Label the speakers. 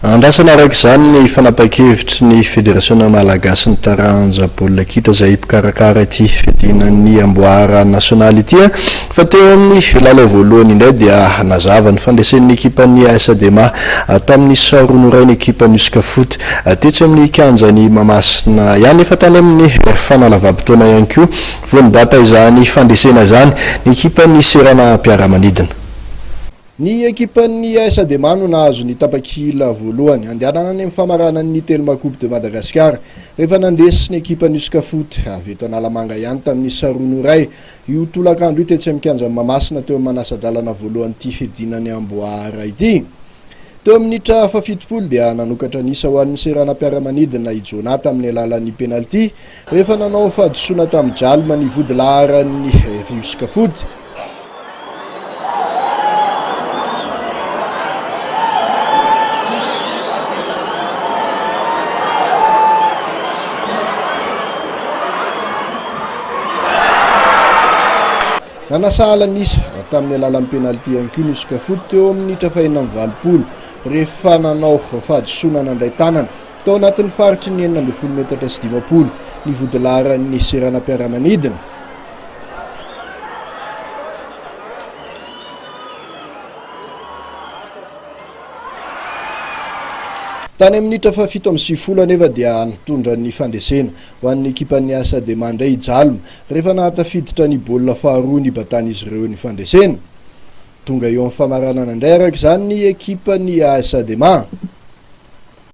Speaker 1: Andrasana araka izany ny fanapahan-kevitry ny Federasiona malagasin'ny taranja baolina kitra izay mpikarakara ity fiadiana ny amboara nasionaly ity fa teo amin'ny lalao voalohany indray dia nazava ny fandresen'ny ekipan'ny AS Adema tamin'ny isa roa noho iray ny ekipan'ny Uscafoot tetsy amin'ny kianjan'i Mahamasina ihany efa tany amin'ny fanalavam-potoana ihany koa vao nibata izany fandresena izany ny ekipan'ny seranam-piaramanidina. Ny ekipan'ny AS Adema no nahazo ny tapakila voalohany handehanana any amin'ny famaranan'ny Telma Coupe de Madagascar rehefa nandresy ny ekipan'ny Uscafoot avy eto Analamanga ihany tamin'ny isa roa noho iray io tolakandro io tetsy amin'ny kianjan'i Mahamasina teo amin'ny manasa-dalana voalohan'ity fihodinan'ny amboara ity. Teo amin'ny minitra fahafitopolo dia nanokatra ny isa ho an'ny seranam-piaramanidina i Jonah tamin'ny alalan'ny penalty rehefa nanao fahadisoana tamin'i Djalma ny vodilaharan'ny Uscafoot. Nanasahala ny isa tamin'ny alalan'ny penalty ihany koa ny Uscafoot teo amin'ny minitra fahenina amby valopolo rehefa nanao fahadisoana nandray tanana tao anatin'ny faritry ny 16 metatra sy 50 ny vodilaharan'ny seranam-piaramanidina. Tany amin'ny minitra faha-97 anefa dia nitondra ny fandresena ho an'ny ekipan'ny AS Adema indray i Djalma rehefa nahatafiditra ny baolina faharoa nibatan'izy ireo ny fandresena. Tonga eo amin'ny famaranana indray araka izany ny ekipan'ny AS Adema.